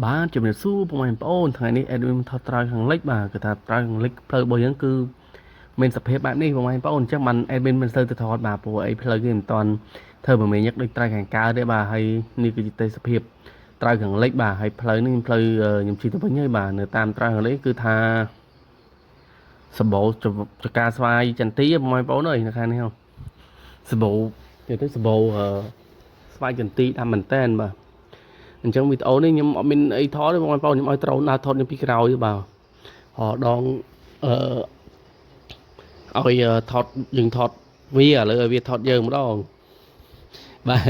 បាទជំរាបសួរពុកម៉ែបងប្អូនថ្ងៃនេះ admin ថតត្រើយខាងលិចបាទគឺថាត្រើយខាងលិចផ្លូវរបស់យើងគឺមានសភាពបែបនេះពុកម៉ែបងប្អូនអញ្ចឹងបាន admin មិនសូវទៅថតបាទព្រោះអីផ្លូវគេមិនតាន់ធ្វើមមាញឹកដូចត្រើយខាងកើតទេបាទហើយនេះគឺជាទេសភាពត្រើយខាងលិចបាទហើយផ្លូវនេះផ្លូវខ្ញុំជិះទៅវិញហើយបាទនៅតាមត្រើយខាងលិចគឺថាសម្បូរចការស្វាយចន្ទីពុកម៉ែបងប្អូនអើយនៅខាងនេះសម្បូរនិយាយទៅសម្បូរស្វាយចន្ទីដាំមែនតែនបាទអញ្ចឹងវីដេអូនេះខ្ញុំអត់មានអីថតទេបងប្អូនខ្ញុំឲ្យត្រូនដើរថតខ្ញុំពីក្រោយទេបាទហដងអឺឲ្យថតយើងថតវាឥឡូវឲ្យវាថតយើងម្ដងបាទ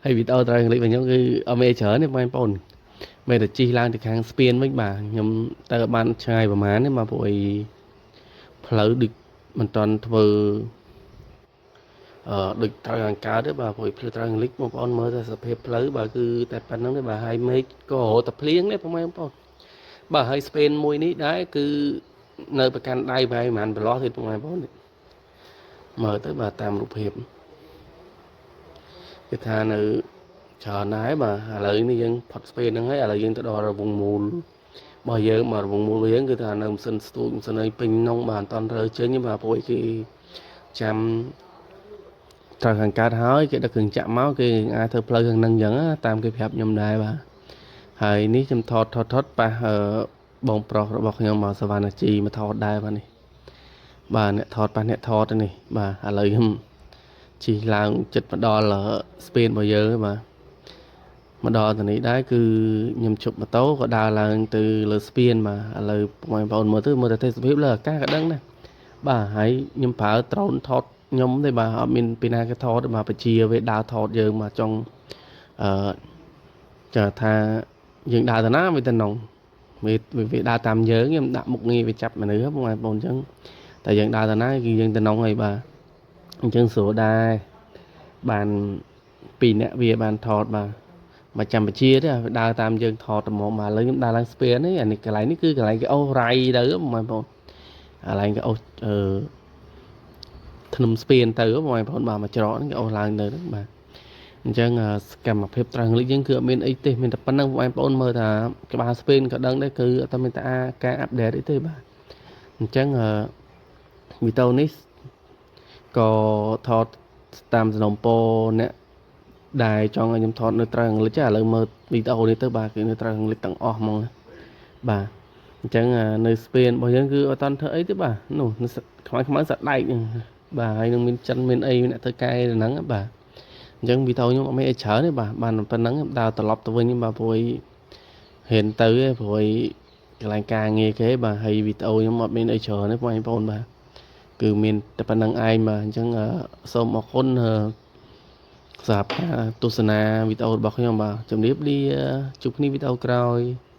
ហើយវីដេអូត្រូវលេខរបស់ខ្ញុំគឺអត់មានច្រើនទេបងប្អូនមែនតែជិះឡើងទៅខាងស្ពានវិញបាទខ្ញុំទៅបានឆ្ងាយប្រហែលទេបាទព្រោះអីផ្លូវដូចមិនទាន់ធ្វើអឺដូចត្រូវខាងកើតទេបាទព្រោះផ្លូវត្រូវលិចបងប្អូនមើលតែសភាពផ្លូវបាទគឺតែប៉ុណ្្នឹងទេបាទហើយមេឃក៏រត់តែភ្លៀងទេបងប្អូនបាទហើយស្ពានមួយនេះដែរគឺនៅប្រកាន់ដៃប្រហែលប្រហែលប្រឡោះទៀតបងប្អូនមើលទៅបាទតាមរូបភាពគឺថានៅច្រើនដែរបាទឥឡូវនេះយើងផុតស្ពានហ្នឹងហើយឥឡូវយើងទៅដល់រង្វង់មូលរបស់យើងមករង្វង់មូលរបស់យើងគឺថានៅម៉ាស៊ីនស្ទូចម៉ាស៊ីនអីពេញនងបាទអត់តន់រើចេញបាទព្រោះគេចាំត្រូវខាងកើតហើយគេដឹកគ្រឿងចាក់មកគេអាចធ្វើផ្លូវខាងហ្នឹងអញ្ចឹងតាមគេប្រាប់ខ្ញុំដែរបាទហើយនេះខ្ញុំថតថតថតប៉ះបងប្រុសរបស់ខ្ញុំមកសវណ្ណជីមកថតដែរបាទនេះបាទអ្នកថតប៉ះអ្នកថតនេះបាទឥឡូវខ្ញុំជិះឡើងចិត្តមកដល់ស្ពានរបស់យើងបាទមកដល់ទៅនេះដែរគឺខ្ញុំជប់ម៉ូតូក៏ដើរឡើងទៅលើស្ពានបាទឥឡូវបងប្អូនមើលទៅមើលតែទេសភាពលើអាកាសក៏ដឹងដែរបាទហើយខ្ញុំប្រើដ្រូនថតខ្ញុំទេបាទអត់មានពីណាគេថតទេបាទបជាវាដើរថតយើងមកចង់អឺចាថាយើងដើរទៅណាវាទៅនងវាវាដើរតាមយើងខ្ញុំដាក់មុខងារវាចាប់មនុស្សបងប្អូនអញ្ចឹងតែយើងដើរទៅណាគឺយើងទៅនងហើយបាទអញ្ចឹងស្រួលដែរបានពីរអ្នកវាបានថតបាទមកចាំបជាទេដើរតាមយើងថតត្មងបាទឥឡូវខ្ញុំដើរឡើងស្ពាននេះអានេះកន្លែងនេះគឺកន្លែងគេអូសរៃទៅបងប្អូនកន្លែងគេអូសអឺធ្នមស្ពានទៅបងប្អូនបាទមកច្រកហ្នឹងគេអូសឡើងទៅហ្នឹងបាទអញ្ចឹងសកម្មភាពត្រង់លិចយើងគឺអត់មានអីទេមានតែប៉ុណ្្នឹងបងប្អូនមើលថាក្បាលស្ពានក៏ដឹងដែរគឺអត់មានតែការ update អីទេបាទអញ្ចឹងវីដេអូនេះក៏ថតតាមសំណពរអ្នកដែលចង់ឲ្យខ្ញុំថតនៅត្រង់លិចឥឡូវមើលវីដេអូនេះទៅបាទគឺនៅត្រង់លិចទាំងអស់ហ្មងបាទអញ្ចឹងនៅស្ពានរបស់យើងគឺអត់តាន់ធ្វើអីទេបាទនោះខ្មៅខ្មៅសដែកហ្នឹងបាទហើយនឹងមានចិនមានអីអ្នកធ្វើកែហ្នឹងបាទអញ្ចឹងវីដេអូខ្ញុំអត់មានអីច្រើនទេបាទបានប៉ុណ្ណឹងដើរត្រឡប់ទៅវិញបាទព្រោះហ៊ានទៅទេព្រោះកន្លែងការងារគេបាទហើយវីដេអូខ្ញុំអត់មានអីច្រើនទេបងប្អូនបាទគឺមានតែប៉ុណ្្នឹងឯងបាទអញ្ចឹងសូមអរគុណសម្រាប់ការទស្សនាវីដេអូរបស់ខ្ញុំបាទជំរាបលាជួបគ្នាវីដេអូក្រោយ។